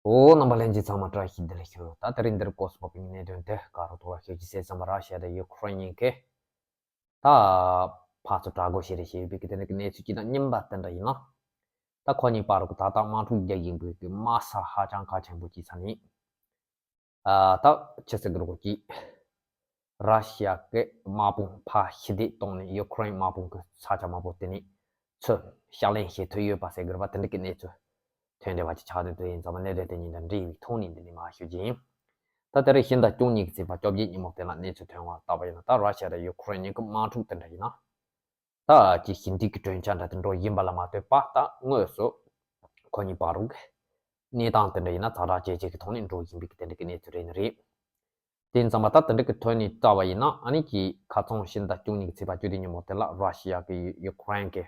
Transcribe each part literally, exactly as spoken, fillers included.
འོ། རྣམ་པ་ལྷན་རྒྱས་ཚང་མ་བཀྲ་ཤིས་བདེ་ལེགས་ཞུ། ད་དེ་རིང་འདིར་སྐོར་སུ་བབས་པའི་གནད་དོན་དེ་ག་རུ་ཐོག་ལ་ཤོད་ཀྱི་ཟེར་ཙམ་པ། ར་ཤི་ཡ་དང་ཡུ་ཁུ་རེན་གཉིས་ཀས་ད་ཕར་ཚུར་དྲག་རྒོལ་བྱེད་རེས་བྱེད་ཡོད་པའི་གི་དེ་འདྲ་གི་གནས་ཚུལ་གཅིག་དང་། གཉིས་པ་དེ་འདྲ་ཡིན་ན། ད་ཁོ་གཉིས་བར་གྱི་ད་ལྟ་དམག་འཁྲུག་རྒྱག་བཞིན་པའི་གི་དམག་ས་ཧ་ཅང་གལ་ཆེན་པོ་གཅིག་ས་ནི། ཨ། ད་ཅི་ཟེར་གི་རེད་གོ་གི། ར་ཤི་ཡ་གི་དམག་དཔུང་ཕར་ཞི་བདེ་བཏང་ནས་ཡུ་ཁུ་རེན་དམག་དཔུང་གི་ས་ཆ་མང་པོ་དེ་ནས་ཚུར་ཕྱག་ལེན་བྱེད་ཐུབ་ཡོད་པ་ཟེར་གི་རེད་པ། དེ་འདྲ་གི་གནས་ཚུལ་ཐོན་བསྡད་པ་ཅིག་ཆགས་བསྡད་འདུག་ཡིན་ཙང་མ་གནད་དོན་དེ་གཉིས་དང་འབྲེལ་བའི་ཐོག་ནས་འདི་ནས་མར་ཞུ་རྒྱུ་ཡིན། ད་དེ་རིང་ཕྱི་ཟླ་བཅུ་གཉིས་ཀྱི་ཚེས་པ་བཅོ་བརྒྱད་ཉིན་མོ་དེ་ལ་གནས་ཚུལ་ཐོན་པ་ལྟ་བ་ཡིན་ན། ད་ར་ཤི་ཡ་དང་ཡུ་ཁུ་རེན་གཉིས་ཀྱི་དམག་འཁྲུག་དེ་འདྲ་ཡིན་ན། ད་ཅིག་ཞི་འགྲིག་གི་གྲོས་འཆར་འདྲ་དེ་འགྲོ་བཞིན་པ་ལ་མ་ལྟོས་པ། ད་དངོས་སུ་ཁོ་གཉིས་བར་གྱི་གནས་སྟངས་དེ་འདྲ་ཡིན་ན་ཛ་དྲག་ཇེ་ཆེ་གི་ཐོག་ནས་འགྲོ་བཞིན་པའི་གི་དེ་འདྲ་གི་གནས་ཚུལ་རེད་ནི་རེད། དེ་ཡིན་ཙང་མ་ད་དེ་འདྲ་གི་ཐོག་ནས་བལྟ་བ་ཡིན་ན། ཨ་ནི་ཅིག་ཁ་སང་ཕྱི་ཟླ་བཅུ་གཉིས་ཀྱི་ཚེས་པ་བཅུ་བདུན་ཉིན་མོ་དེ་ལ་ར་ཤི་ཡ་གི་ཡུ་ཁུ་རེན་གི་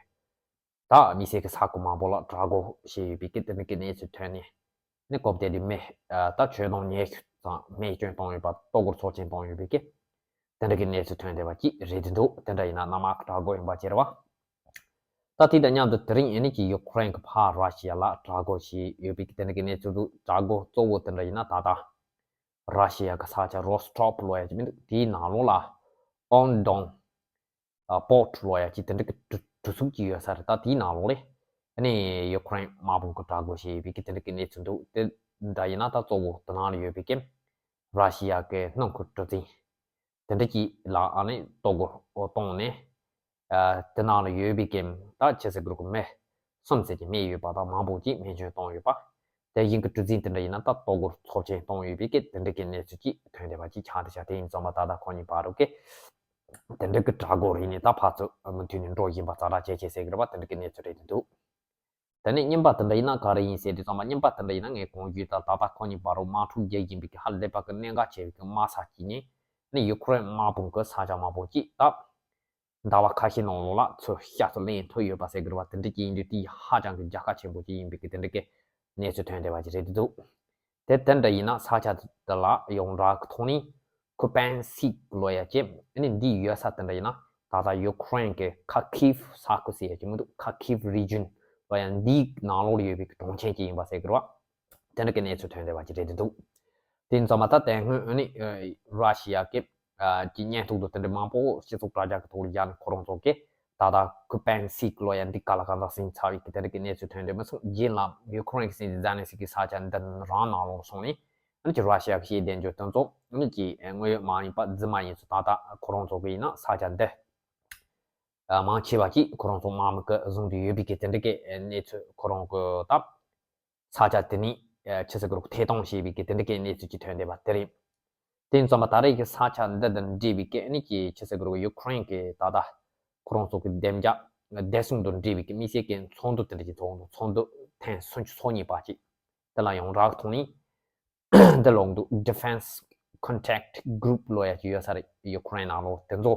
ད་མི་སེར་གྱི་ས་ཁུལ་མང་པོ་ལ་དྲག་རྒོལ་བྱས་ཡོད་པའི་གི་དེ་འདྲ་གི་གནས་ཚུལ་ཐོན་ནས། ནི་སྐབས་དེ་དུས་མི་ད་ཆོས་དང་ཉེན་ཁ་ཙམ་རྨས་སྐྱོན་བཏང་ཡོད་པ། ལྟོ་གོས་ཚབས་ཆེན་བཏང་ཡོད་པའི་གི་དེ་འདྲ་གི་གནས་ཚུལ་ཐོན་བསྡད་པ་ཅིག་རེད་འདུག་དེ་འདྲ་ཡིན་ན་གནམ་དམག་གི་དྲག་རྒོལ་ཡིན་པ་ཅིག་རེད་བ། ད་དེ་དང་མཉམ་དུ་དེ་རིང་ཨ་ནི་ཅིག་ཡུ་ཁུ་རེན་གི་ཕར་ར་ཤི་ཡ་ལ་དྲག་རྒོལ་བྱས་ཡོད་པའི་གི་དེ་འདྲ་གི་གནས་ཚུལ་འདུག་དྲག་རྒོལ་གཙོ་བོ་དེ་འདྲ་ཡིན་ན། ད་ལྟ་ར་ཤི་ཡ་གི་ས་ཆ་རོ་སི་ཊོབ་ལབ་ཡ་ཅིག་མི་འདུག་དེའི་ནང་ལོགས་ལ་ཨོན་ཌོང་ཨ་པོར་ཊི་ལབ་ཡ་ཅིག་དེ་འདྲ་གི་གྲུ་གྲུ་ཚུགས་ཅིག་ཡོད་ས་རེད། ད་དེའི་ནང་ལོགས་ལ་ཨ་ནི་ཡུ་ཁུ་རེན་དམག་དཔུང་གི་དྲག་རྒོལ་བྱས་ཡོད་པའི་གི་དེ་འདྲ་གི་གནས་ཚུལ་འདུག་དེ་འདྲ་ཡིན་ན། ད་གཙོ་བོ་དེ་ནང་ལ་ཡོད་པའི་གི་ར་ཤི་ཡ་གི་སྣུམ་འཁོར་གྲུ་གཟིངས་དེ་འདྲ་ཅིག་ལ་ཨ་ནི་ལྟོ་གོས་བཏང་ནས། ཨ། དེ་ནང་ལ་ཡོད་པའི་གི་ད་ཅི་ཟེར་གི་རེད་གོ། མི་གསུམ་ཙམ་ཅིག་རྨས་ཡོད་པ་དང་། མང་པོ་ཅིག་རྨས་སྐྱོན་བཏང་ཡོད་པ། དེ་བཞིན་གི་གྲུ་གཟིངས་དེ་འདྲ་ཡིན་ན་ད་ལྟོ་གོས་ཚབས་ཆེན་བཏང་ཡོད་པའི་གི་དེ་འདྲ་གི་གནས་ཚུལ་ཅིག་ཐོན་བསྡད་པ་ཅིག་ཆགས་བསྡད་ཤག་དེ་ཡིན་ཙང་མ་ད་ལྟ་ཁོ་གཉིས་བར་གི་དེ་འདྲ་གི་དྲག་རྒོལ་རིགས་ནི་ད་ཕར་ཚུར་མུ་མཐུད་ནས་འགྲོ་བཞིན་པ་ཛ་དྲག་ཇེ་ཆེ་ཟེར་གི་རེད་པ། དེ་འདྲ་གི་གནས་ཚུལ་རེད་འདུག་དེ་ནས་གཉིས་པ་དེ་འདྲ་ཡིན་ན་ག་རེ་ཡིན་ཟེར་དུས་ཙམ་པ། གཉིས་པ་དེ་འདྲ་ཡིན་ན་ངས་གོང་ཞུས་ལྟར་ད་ལྟ་ཁོ་གཉིས་བར་དུ་དམག་འཁྲུག་རྒྱག་བཞིན་པའི་གི་ཧ་ལས་པ་གི་གནད་འགག་ཆེ་བའི་གི་དམག་ས་གཅིག་ནི། ནི་ཡུ་ཁུ་རེན་དམག་དཔུང་གི་ས་ཆ་མང་པོ་ཅིག་ད་ཟླ་བ་ཁ་ཤས་ནང་ལོགས་ལ་ཚུར་ཤ་ཚུར་ལེན་ཐུབ་ཡོད་པ་ཟེར་གི་རེད་པ། དེ་འདྲ་ཅིག་ཡིན་དུས་དེ་ཧ་ཅང་གི་རྒྱལ་ཁ་ཆེན་པོ་ཅིག་ཡིན་པའི་གི་དེ་འདྲ་གི་གནས་ཚུལ་ཐོན་བསྡད་པ་ཅིག་རེད་འདུག་དེ་དེ་འདྲ་ཡིན་ན་ས་ཆ་དེ་ལ་ཡོངས་གྲགས་ཀྱི་ཐོག་ནས་ཁུ་པན་སིག་ལབ་ཡ་ཅིག་ཨ་ནི་འདི་ཡོད་ས་དེ་འདྲ་ཡིན་ན། ད་ལྟ་ཡུ་ཁུ་རེན་གྱི་ཁ་ཁིབ་ས་ཁུལ་ཟེར་ཡ་ཅིག་མི་འདུག་ཁ་ཁིབ་རི་ཇན་ལབ་ཡ་འདིའི་ནང་ལོགས་ལ་ཡོད་པའི་གྲོང་ཁྱེར་ཅིག་ཡིན་པ་ཟེར་གི་རེད་པ། དེ་འདྲ་གི་གནས་ཚུལ་ཐོན་བསྡད་པ་ཅིག་རེད་འདུག་དེ་ཡིན་ཙང་མ་ད་དེ་སྔོན་ཨ་ནི་ར་ཤི་ཡ་གི་ཀྱི་བརྙན་ཐུང་དང་དེ་འདྲ་མང་པོ་སྤྱི་ཚོགས་དྲ་རྒྱ་གི་ཐོག་ལ་བཞག་ནས། ཁོ་རང་ཚོ་གིས་ད་ལྟ་ཁུ་པན་སིག་ལབ་ཡ་འདི་ག་ལ་གང་འདྲ་ཟིན་ཚར་བའི་གི་དེ་འདྲ་གི་གནས་ཚུལ་ཐོན་བསྡད་མི་སོང་། རྗེས་ལ་ཡུ་ཁུ་རེན་གྱི་སྲིད་འཛིན་ཛེ་ལན་སི་ཀི་ས་ཆ་འདི་རང་ནང་ལོགས་སོང་ནས། ཨ་ནི་ཅིག་ར་ཤི་ཡ་གི་ཤེས་ལྡན་འབྱོར་དོན་ཚོགས་ཨ་ནི་ཅིག་དངོས་ཡོད་མ་ཡིན་པ་རྫུན་མ་ཡིན་ཚུལ། ད་ལྟ་ཁོ་རང་ཚོ་གི་ཡིན་ན་ས་ཆ་འདི་མང་ཆེ་བ་ཅིག་ཁོ་རང་ཚོ་དམག་མི་གིས་བཟུང་དུ་ཡོད་པའི་གི་དེ་འདྲ་གི་གནས་ཚུལ། ཁོ་རང་གི་ད་ས་ཆ་དེ་ནི་ཆི་ཟེར་གི་རེད་གོ། ཐད་གཏོང་བྱས་པའི་གི་དེ་འདྲ་གི་གནས་ཚུལ་ཅིག་ཐོན་བསྡད་པ་དེ་རེད། དེ་ཡིན་ཙང་མ་ད་རེས་ཀྱི་ས་ཆ་འདི་དང་འབྲེལ་བའི་གི་ཨ་ནི་ཅིག་ཆི་ཟེར་གི་རེད་གོ། ཡུ་ཁུ་རེན་གི་ད་ལྟ་ཁོ་རང་ཚོ་གི་བདེ་འཇགས་བདེ་སྲུང་དང་འབྲེལ་བའི་གི་དམིགས་བསལ་གྱི་ཚོགས་འདུ་དེ་འདྲ་ཅིག་ཚོགས་འདུག་ཚོགས་འདུ་ཐེངས་སུམ་ཅུ་སོ་གཉིས་པ་ཅིག་དེ་ལ་ཡོངས་གྲགས་ཐོག་ནས་འདི་ལོག་འདུག Defense Contact Group་ལབ་ཡ་ཅིག་ཡོད་ས་རེད། ཡུ་ཁུ་རེན་ནང་ལོགས་དེ་ཚོ་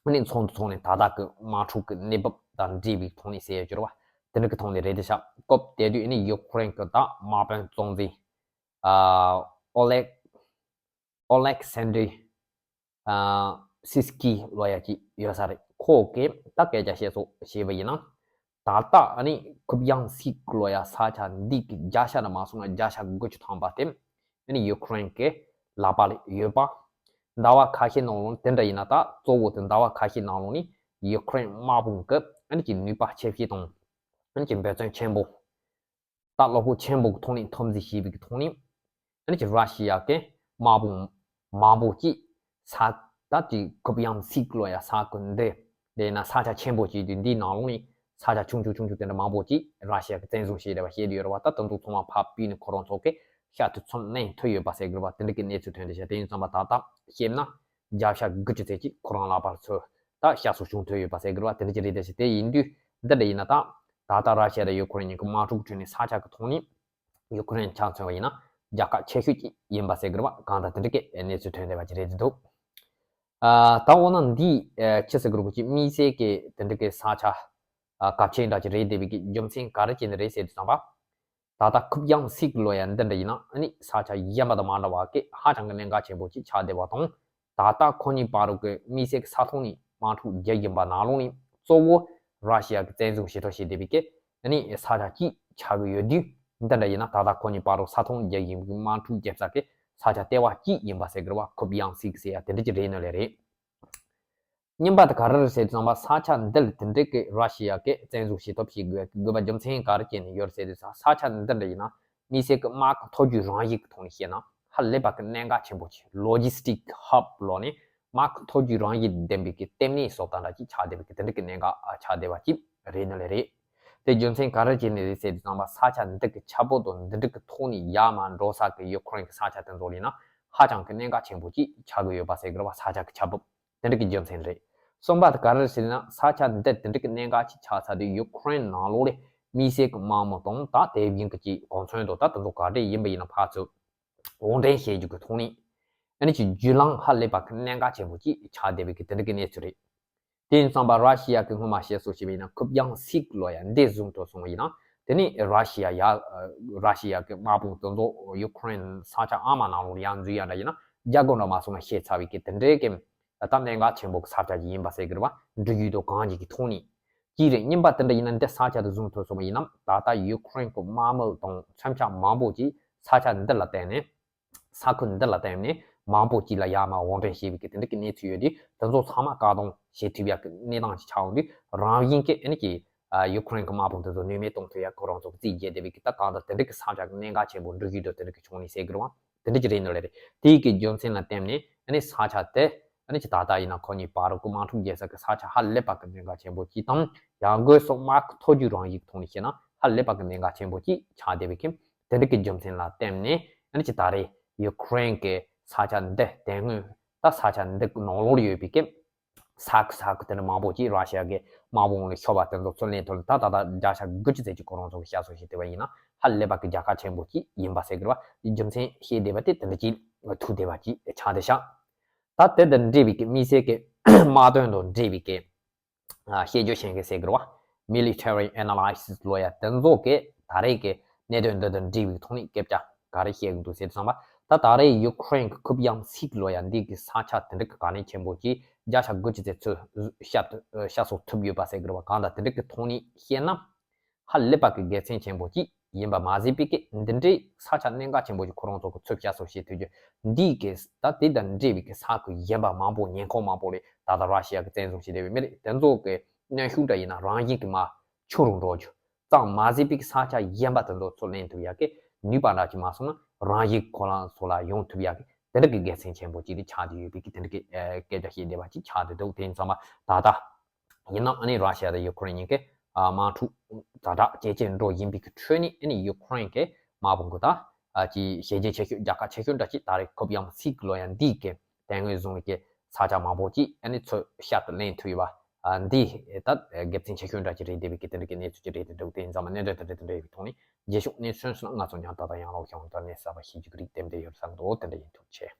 ཨ་ནི་ཚོགས་འདུ་ཚོགས་ནས་ད་ལྟ་གི་དམག་འཁྲུག་གི་གནས་བབ་དང་འབྲེལ་བའི་ཐོག་ནས་ཟེར་ཡ་ཅིག་རེད་པ། དེ་འདྲ་གི་ཐོག་ནས་རེད་དེ་ཤག་སྐབས་དེ་དུས་ཨ་ནི་ཡུ་ཁུ་རེན་གི་ད་དམག་དཔོན་གཙོ་འཛིན་ཨ་ཨོ་ལེག་ཨོ་ལེག་སན་དྲི་ཨ་སི་སི་ཀི་ལབ་ཡ་ཅིག་ཡོད་ས་རེད། ཁོ་གིས་ད་སྐད་ཆ་བཤད་སོགས་བྱས་པ་ཡིན་ན། ད་ལྟ་ཨ་ནི་ཁུབ་ཡང་སིག་ལབ་ཡ་ས་ཆ་འདི་གི་བརྒྱ་ཆ་ནང་མ་སོང་ན་བརྒྱ་ཆ་དགུ་བཅུ་ཐམ་པ་དེ་ཨ་ནི་ཡུ་ཁུ་རེན་གི་ལག་པ་ལ་ཡོད་པ། ཟླ་བ་ཁ་ཤས་ནང་ལོགས་དེ་འདྲ་ཡིན་ན། ད་གཙོ་བོ་དེ་ཟླ་བ་ཁ་ཤས་ནང་ལོགས་ནི་ཡུ་ཁུ་རེན་དམག་དཔུང་གི་ཨ་ནི་ཅིག་ནུས་པ་ཆེ་བཤད་དང་། ཨ་ནི་ཅིག་འབད་བརྩོན་ཆེན་པོ། ད་བློ་ཁོག་ཆེན་པོ་གི་ཐོག་ནས་འཐབ་འཛིང་བྱས་པའི་གི་ཐོག་ནས། ཨ་ནི་ཅིག་ར་ཤི་ཡ་གི་དམག་དཔུང་མང་པོ་ཅིག་ས་ད་ཅིག་ཁུབ་ཡང་སིག་ལབ་ཡ་ས་ཁུལ་འདི། དེ་ན་ས་ཆ་ཆེན་པོ་ཅིག་འདུག་འདིའི་ནང་ལོགས་ནས་ས་ཆ་ཆུང་ཆུང་ཆུང་ཆུང་དེ་འདྲ་མང་པོ་ཅིག་ར་ཤི་ཡ་གིས་བཙན་བཟུང་བྱས་བསྡད་པ་བཤད་དུ་ཡོད་རེད་པ། ད་དེ་ཚོ་ཚང་མ་ཕར་ཕུད་ནས་ཁོ་རང་ཚོ་གིས་ཤ་ཚུར་ཚུར་ལེན་ཐུབ་ཡོད་པ་ཟེར་གི་རེད་པ། དེ་འདྲ་གི་གནས་ཚུལ་ཐོན་བསྡད་ཤག་དེ་ཡིན་ཙང་མ་ད་ལྟ་བཤད་ན་བརྒྱ་ཆ་དགུ་བཅུ་ཙམ་ཅིག་ཁོ་རང་ལག་པར་ཚུར་ད་ཤ་ཚུར་བྱུང་ཐུབ་ཡོད་པ་ཟེར་གི་རེད་པ། དེ་འདྲ་ཅིག་རེད་བསྡད་ཤག་དེ་ཡིན་དུས་འདི་འདྲ་ཡིན་ན། ད་ད་ལྟ་ར་ཤི་ཡ་དང་ཡུ་ཁུ་རེན་གཉིས་ཀྱི་དམག་འཁྲུག་ཁྲོད་ནས་ས་ཆ་གི་ཐོག་ནས་ཡུ་ཁུ་རེན་ཆ་མཚོན་པ་ཡིན་ན་རྒྱལ་ཁ་ཆེ་ཤོས་ཅིག་ཡིན་པ་ཟེར་གི་རེད་པ། གང་ལྟར་དེ་འདྲ་གི་གནས་ཚུལ་ཐོན་བསྡད་པ་ཅིག་རེད་འདུག་ཨ། ད་འོ་ན་འདི་ཨ་ཅི་ཟེར་གི་རེད་གོ། ཅིག་དམིགས་བསལ་གྱི་དེ་འདྲ་གི་ས་ཆ་ཨ་གལ་ཆེན་འདྲ་ཅིག་རེད་བསྡད་པའི་གི་རྒྱུ་མཚན་ག་རེ་བྱས་ནས་རེད་ཟེར་དུས་ཙམ་པ། ད་ལྟ་ཁུབ་ཡང་སིག་ལབ་ཡ་འདི་འདྲ་ཡིན་ན་ཨ་ནི་ས་ཆ་གཞན་པ་དང་མ་འདྲ་བ་གི་ཧ་ཅང་གི་གནད་འགག་ཆེན་པོ་ཅིག་ཆགས་བསྡད་པ་དང་། ད་ལྟ་ཁོ་གཉིས་བར་གྱི་དམིགས་བསལ་གྱི་ས་ཐོག་ནས་དམག་འཁྲུག་རྒྱག་བཞིན་པ་ནང་ལོགས་ནས་གཙོ་བོ་ར་ཤི་ཡ་གིས་བཙན་བཟུང་བྱེད་ཐབས་བྱེད་བསྡད་པའི་གི་ཨ་ནི་ས་ཆ་གཅིག་ཆགས་ཀྱི་ཡོད་དུས། འདི་འདྲ་ཡིན་ན་ད་ལྟ་ཁོ་གཉིས་བར་དུ་ས་མཐོང་རྒྱག་གི་ཡིན་པའི་དམག་འཁྲུག་རྒྱབ་ས་གི་ས་ཆ་ལྟེ་བ་གཅིག་ཡིན་པ་ཟེར་གི་རེད་བ། ཁུབ་ཡང་སིག་ཟེར་ཡ་དེ་འདྲ་ཅིག་རེད་ནི་ལས་རེད། རྙིང་པ་དེ་ག་རེ་རེད་ཟེར་དུས་ཙམ་པ་ས་ཆ་འདི་ལ་དེ་འདྲ་གི་ར་ཤི་ཡ་གི་བཙན་འཛུལ་བྱེད་ཐབས་བྱེད་དགོས་དགོས་པ་རྒྱུ་མཚན་ག་རེ་བྱས་ནས་ཡོད་རེད་ཟེར་དུས་ཙམ་ས་ཆ་འདི་འདྲ་ཡིན་ན་དམིགས་བསལ་གི་དམག་གི་མཐོ་རྒྱུགས་རང་བཞིན་གི་ཐོག་ནས་བཤད་ན་ཧ་ལས་པ་གི་གནད་འགག་ཆེན་པོ་ཆེ། ལོ་ཇི་སི་ཊིག་ཧབ་ལོ་ནས་དམག་གི་མཐོ་རྒྱུགས་རང་བཞིན་ལྡན་པའི་གི་ལྟེ་གནས་བཟོ་ལྟ་འདྲ་ཅིག་ཆགས་བསྡད་པའི་གི་དེ་འདྲ་གི་གནད་འགག་ཆགས་བསྡད་པ་ཅིག་རེད་ནི་ལས་རེད། དེ་རྒྱུ་མཚན་ག་རེ་བྱས་ནས་རེད་ཟེར་དུས་ཙམ་པ་ས་ཆ་འདི་གི་ཆ་བབ་དང་འདི་འདྲ་གི་ཐོག་ནས་ཡར་མར་འགྲོ་ས་གི་ཡུ་ཁུ་རེན་གི་ས་ཆ་དེ་ཚོ་ལ་ཡིན་ན་ཧ་ཅང་གི་གནད་འགག་ཆེན་པོ་ཅིག་ཆགས་ཀྱི་ཡོད་པ་ཟེར་གི་རེད་བ། ས་ཆ་གི་ཆ་བབ་དེ་འདྲ་གི་རྒྱུ་མཚན་རེད། གསུམ་པ་དེ་ག་རེ་ཟེར་ན་ས་ཆ་འདི་དེ་འདྲ་གི་གནད་འགག་ཅིག་ཆགས་ཚར་དུས་ཡུ་ཁུ་རེན་ནང་ལོགས་ལ་དམིགས་བསལ་གི་དམག་མི་དང་ད་དེ་བཞིན་གི་ཅིག་གོ་མཚོན་དང་ད་དེ་ཚོ་ག་འདྲས་ཡིན་པ་ཡིན་ན་ཕར་ཚུར་དབོར་འདྲེན་བྱེད་རྒྱུ་གི་ཐོག་ནས་ཨ་ནི་ཅིག་བརྒྱུད་ལམ་ཧ་ལས་པ་གི་གནད་འགག་ཆེན་པོ་ཅིག་ཆགས་བསྡད་པའི་གི་དེ་འདྲ་གི་གནས་ཚུལ་རེད། དེ་ཡིན་ཙང་པ་ར་ཤི་ཡ་གི་སྔོན་མ་བཤད་སྲོལ་ཞིག་ཡིན་ན་ཁུབ་ཡང་སིག་ལོ་ཡ་འདི་བཟུང་འགྲོ་སོང་བ་ཡིན་ན་དེ་ནི་ར་ཤི་ཡ་ཡ་ར་ཤི་ཡ་གི་དམག་དཔུང་དེ་ཚོ་ཡུ་ཁུ་རེན་ས་ཆ་ཨ་མ་ནང་ལོགས་ཡར་འཛུལ་ཡ་འདྲ་ཡིན་ན་རྒྱ་སྒོ་འདྲ་མ་སོང་ན་ཤེས་ཚར་བའི་གི་དེ་འདྲའི་གི་ད་གནད་འགག་ཆེན་པོ་གི་ས་ཆ་ཞིག་ཡིན་པ་ཟེར་གི་རེད་བ། འབྲུག་ཡུལ་དང་གངས་ཅན་གི་ཐོག་ནས་ཅིག་རེད། རྙིང་པ་དེ་འདྲ་ཡིན་ན་འདི་ས་ཆ་དེ་བཟུང་ཐུབ་སོང་བ་ཡིན་ན་ད་ལྟ་ཡུ་ཁུ་རེན་གི་དམག་མི་དང་མཚོན་ཆ་མང་པོ་ཅིག་ས་ཆ་འདི་ལ་བརྟེན་ནས། ས་ཁུལ་འདི་ལ་བརྟེན་ནས་མང་པོ་ཅིག་ལ་ཡར་མར་དབོར་འདྲེན་བྱས་པའི་གི་དེ་འདྲ་གི་གནས་ཚུལ་ཡོད་དུས་དེ་ཚོ་ཚང་མ་བཀག་སྡོམ་བྱེད་ཐུབ་ཡག་གི་གནས་སྟངས་ཤིག་ཆགས་འོང་དུས་རང་བཞིན་གྱིས་ཨ་ནི་ཀྱི་ཡུ་ཁུ་རེན་གི་དམག་དཔུང་དེ་ཚོ་ནུས་མེད་གཏོང་ཐུབ་ཡག་ཁོ་རང་ཚོ་གི་རྩིས་རྒྱག་བསྡད་པའི་གི་ད་གང་ལྟར་དེ་འདྲ་གི་ས་ཆ་གི་གནད་འགག་ཆེན་པོ་འབྲུག་ཡུལ་དུ་དེ་འདྲ་གི་བྱུང་ནས་ཟེར་གི་རེད་བ། དེ་འདྲ་གི་རེད་འདུག་ལེ་རེད། དེའི་གི་རྒྱུ་མཚན་ལ་བརྟེན་ནས་ཨ་ནི་ས་ཆ་དེ་ཨ་ནི་ཀྱི་ད་ལྟ་ཡིན་ན་ཁོ་གཉིས་བར་དུ་དམག་འཁྲུག་རྒྱག་ས་གི་ས་ཆ་ཧ་ལས་པ་གི་གནད་འགག་ཆེན་པོ་གཅིག་དང་ཡང་སྒོས་སུ་དམག་གི་མཐོ་རྒྱུགས་རང་བཞིན་གི་ཐོག་ནས་བཤད་ན་ཧ་ལས་པ་གི་གནད་འགག་ཆེན་པོ་གཅིག་ཆགས་བསྡད་པའི་གི་དེ་འདྲ་གི་རྒྱུ་མཚན་ལ་བརྟེན་ནས་ཨ་ནི་ཅི་ད་རེས་ཡུ་ཁུ་རེན་གྱི་ས་ཆ་འདི་དེ་སྔོན་ད་ས་ཆ་འདི་ནང་ལོགས་ཡོད་པའི་གི་ས་ཁུལ་ས་ཁུལ་དེ་འདྲ་མང་པོ་ཅིག་ར་ཤི་ཡ་གི་དམག་དཔུང་ལ་ཤོར་བ་དེ་ཚོ་ཚུར་ལེན་ཐུབ་ལ་ད་ད་ལྟ་བརྒྱ་ཆ་དགུ་བཅུ་ཙམ་ཅིག་ཁོ་རང་ཚོ་གི་བཤད་སྲོལ་ཞིག་བལྟས་པ་ཡིན་ན་ཧ་ལས་པ་གི་རྒྱལ་ཁ་ཆེན་པོ་ཅིག་ཡིན་པ་ཟེར་གི་རེད་བ། རྒྱུ་མཚན་ཤེས་བསྡད་པ་དེ་དེ་འདྲ་ཅིག་ཐུག་བསྡད་པ་ཅིག་ཆགས་བསྡད་ཤག་ད་དེ་དང་འབྲེལ་བའི་གི་དམིགས་བསལ་གི་དམག་དོན་དང་འབྲེལ་བའི་གི་ཨ་བཤད་རྒྱུ་ཤེས་མཁན་ཟེར་གི་རེད་བ། Military Analysis ལོ་ཡ་དེ་ཚོ་གི་ད་རེས་ཀྱི་གནད་དོན་འདི་དང་འབྲེལ་བའི་ཐོག་ནས་སྐད་ཆ་ག་རེ་བཤད་གི་འདུག་ཟེར་དུས་ཙམ་པ་ད་ད་རེས་ཡུ་ཁུ་རེན་གྱི་ཁུབ་ཡང་སིག་ལོ་ཡ་འདི་གི་ས་ཆ་དེ་འདྲ་གི་ག་ནས་ཆེན་པོ་ཅིག་བརྒྱ་ཆ་དགུ་བཅུ་ཙམ་ཚུར་བཤད་བཤད་སོགས་ཐུབ་ཡོད་པ་ཟེར་གི་རེད་བ། གང་ལྟར་དེ་འདྲ་གི་ཐོག་ནས་བཤད་ན་ཧ་ལས་པ་གི་དགེ་མཚན་ཆེན་པོ་ཅིག་ཡིན་པ་མ་ཟད་པའི་གི་འདི་འདྲའི་ས་ཆ་གནད་འགག་ཆེན་པོ་ཅིག་ཁོ་རང་ཚོ་གི་ཚུར་བཤད་སོགས་བྱེད་ཐུབ་རྒྱུ་འདི་གི་ད་དེ་དང་འབྲེལ་བའི་གི་ས་ཁུལ་གཞན་པ་མང་པོ་ཉེ་འཁོར་མང་པོ་ལས་ད་ལྟ་ར་ཤི་ཡ་གི་བཙན་བཟུང་བྱས་བསྡད་པའི་མི་རིགས་དེ་ཚོ་གི་གནོན་ཤུགས་འདྲ་ཡིན་ན་རང་བཞིན་གྱིས་མར་ཆུང་རུ་འགྲོ་རྒྱུ་ཙམ་མ་ཟད་པའི་ས་ཆ་གཞན་པ་དེ་ཚོ་ཚུར་ལེན་ཐུབ་ཡག་གི་ནུས་པ་འདྲ་ཅིག་མ་སོང་ན་རང་བཞིན་ཁོ་རང་ཚོ་ལ་ཡོང་ཐུབ་ཡག་གི་དེ་འདྲ་གི་དགེ་མཚན་ཆེན་པོ་ཅིག་ཆགས་བསྡད་ཡོད་པའི་གི་དེ་འདྲ་གི་སྐད་ཆ་བཤད་བསྡད་པ་ཅིག་ཆགས་བསྡད་འདུག་དེ་ཡིན་ཙང་མ་ད་ལྟ་ཡིན་ནའང་ཨ་ནི་ར་ཤི་ཡ་དང་ཡུ་ཁུ་རེན་གཉིས་ཀས་དམག་འཁྲུག་ཛ་དྲག་ཇེ་ཆེར་འགྲོ་བཞིན་པའི་གི་ཁྲོད་ནས་ཨ་ནི་ཡུ་ཁུ་རེན་གྱི་དམག་དཔུང་གི་ད་ཅིག་ཞལ་ཆད་ཆེ་ཤོས་རྒྱལ་ཁ་ཆེ་ཤོས་འདྲ་ཅིག་ད་རེས་ཁུབ་ཡང་སིག་ལོ་ཡ་འདི་གི་དེ་སྔོན་བཟུང་བའི་གི་ས་ཆ་མང་པོ་ཅིག་ཨ་ནི་ཚུར་ཤར་དུ་ལེན་ཐུབ་ཡོད་པ། ཨ་འདི་ད་དགེ་མཚན་ཆེ་ཤོས་འདྲ་ཅིག་རེད་བསྡད་པའི་གི་དེ་འདྲ་གི་གནས་ཚུལ་ཅིག་རེད་དེ་འདུག་དེ་ཡིན་ཙང་མ་གནད་དོན་དེ་འདྲ་དེ་འདྲ་ཡོད་པའི་ཐོག་ནས་རྗེས་ཕྱོགས་གནས་ཚུལ་སོགས་ང་ཚོ་ཡང་ད་ལྟ་ཡང་ལོག་ཤོང་དོན་གནས་གསར་པ་ཤེས་རྒྱུ་གི་རིགས་ཏན་ཏན་ཡོད་བསམ་འདུག་དེ་འདྲ་ཡིན། ཐུགས་རྗེ་ཆེ།